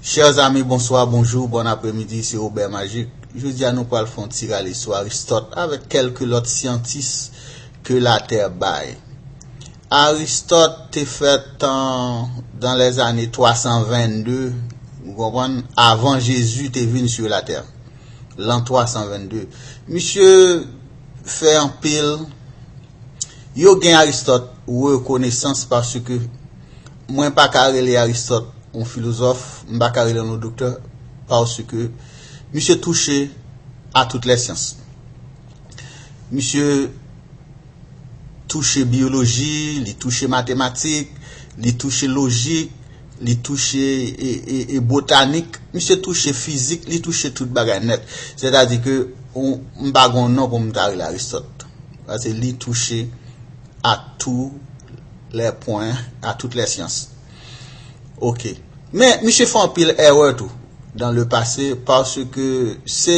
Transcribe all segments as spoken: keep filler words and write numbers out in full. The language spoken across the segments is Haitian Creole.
Chers amis, bonsoir, bonjour, bon après-midi, c'est Robert Magic. Jodi a nou pral fè yon ti rale sou Aristote avèk kèlke lòt syantis ke Latè bay. Aristote te fèt an, dans les années twa san vennde, ou konprann, avan Jezi te vin sou Latè, l'an twa san vennde. Misye fè anpil, yo gen Aristote rekonesans paske mwen pa ka rele Aristote yon filozòf, m pa ka rele l yon doktè, paske misye touche a tout lè syans. Misye touche biyoloji, li touche matematik, li touche lojik, li touche e, e, e botanik, misye touche fizik, li touche tout bagay nèt. Sètadi ke ou, m pa gon non pou m ta rele Aristote. Paske li touche à tous les points, à toutes les sciences. Ok. Men, misye fè anpil erè tou dans le passé, paske se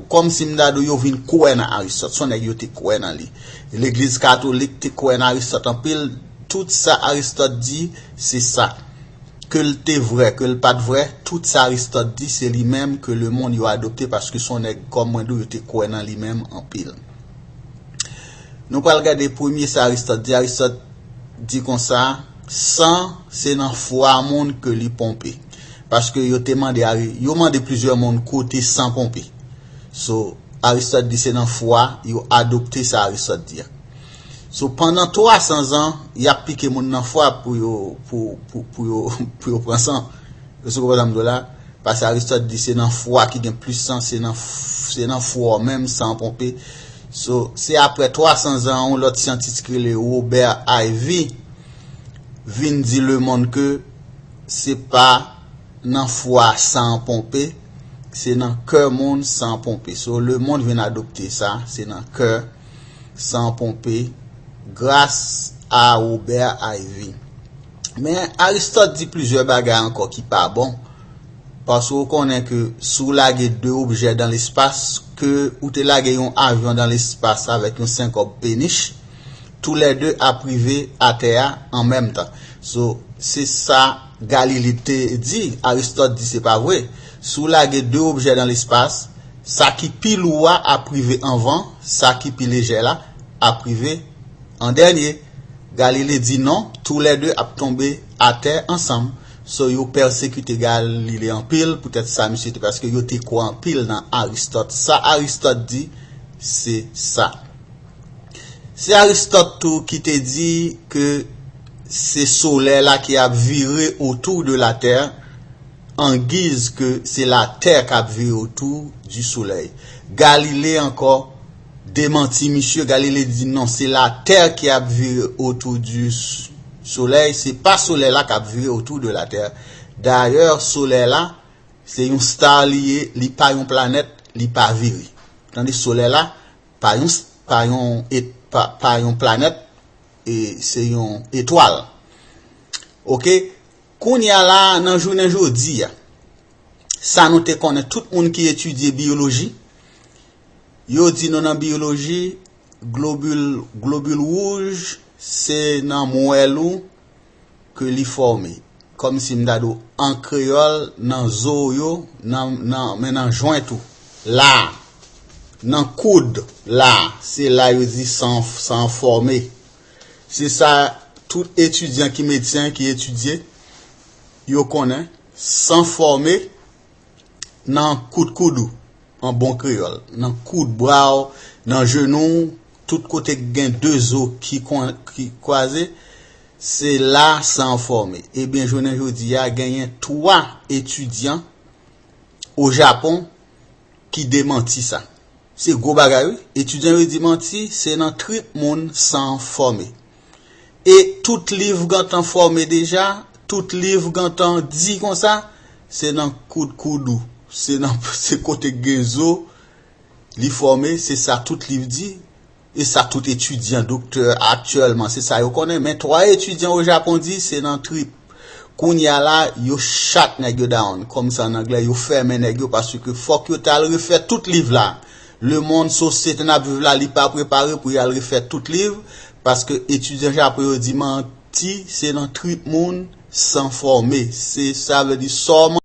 kòmsi m ta di w yo vin kwè nan Aristote. Se yon nèg yo te kwè nan li. Legliz katolik te kwè nan Aristote anpil. Tout sa Aristote di, se sa. Ke l te vrè, ke l pa t vrè, tout sa Aristote di, se li menm ke lemonn yo adopte paske se yon nèg kòm mwen di w yo te kwè nan li menm anpil. Nou pral gade premye sa Aristote di. Aristote di konsa, san se nan fwa moun ke li ponpe. Paske yo te mande, yo mande plizyè moun kote san ponpe. So, Aristote di se nan fwa yo adopte sa Aristote di a. So, pandan twa san zan, y ap pike moun nan fwa pou yo, pou, pou, pou yo, pou yo pran san. Yo sou konprann sa m di w la? Paske Aristote di se nan fwa ki gen plis san, se nan, se nan fwa w menm san ponpe. So, se aprè twa san zan, yon lòt syantis ki rele Robert Ivy vin di lemonn ke se pa nan fwa san ponpe, se nan kè moun san ponpe. So, lemonn vin adopte sa, se nan kè san ponpe, gras a Robert Ivy. Men, Aristote di plizyè bagay ankò ki pa bon, paske w konnen ke si w lage de objè dans l'espace, ke ou te lage yon avyon dans l'espace avèk yon senkòb penich, toulède ap rive atè a an menm tan. So, se sa Galilée te di, Aristote di se pa vre. Si w lage de objè dans l'espace, sa ki pi lou a ap rive anvan, sa ki pi lejè la ap rive an dènye. Galilée di non, toulède ap tonbe atè ansanm. So, yo pèsekite Galilée anpil, poutèt sa misye te, paske yo te kwè anpil nan Aristote. Sa Aristote di, se sa. Se Aristote tou ki te di ke se solèy la ki ap vire autour de la Terre en guise que c'est la Terre k ap vire autour du soleil. Galilée ankò demanti misye. Galilée di non, se la Terre ki ap vire autour du s-, soleil, se pa solèy la k ap vire autour de la Terre. Dayè, solèy la, se yon star li ye, li pa yon planèt, li pa vire. Tande, solèy la, pa yon, pa yon, pa, pa yon planèt, e se yon etwal. Ok? Kounye a la, nan jounen jodi a, sa nou te konnen, tout moun ki etidye biyoloji, yo di nou nan biyoloji, globil, globil wouj, se nan mwèl ou ke li fòme. Kòmsi m ta di w, an kreyòl, nan zo yo, nan, nan, men nan jwent ou. La, nan koud la, se la yo di san, san fòme. Se sa tout etidyan ki medsen, ki etidye, yo konnen, san fòme nan kout koud ou, an bon kreyòl, nan kout bra w, nan jenou w, tout kote k gen de zo ki kon-, ki kwaze, se la san fòme. Ebyen, jounen jodi a, genyen twa etidyan o Japon ki demanti sa. Se gwo bagay, wi. Etidyan yo di manti, se nan trip moun san fòme. E tout liv gentan fòme deja, tout liv gentan di konsa, se nan koud koud ou. Se nan, se kote k gen zo, li fòme, se sa tout liv di. E sa tout etidyan, doktè, aktyèlman, se sa yo konnen. Men twa etidyan o Japon di, se nan trip. Kounye a la, yo chat nèg yo down, kòm sa an anglè, yo fèmen nèg yo, paske fòk yo t al refè tout liv la. Lemonn, sosyete n ap viv la, li pa prepare pou y al refè tout liv, paske etidyan Japon yo di manti, se nan trip moun san fòme. Se, sa vle di, sa w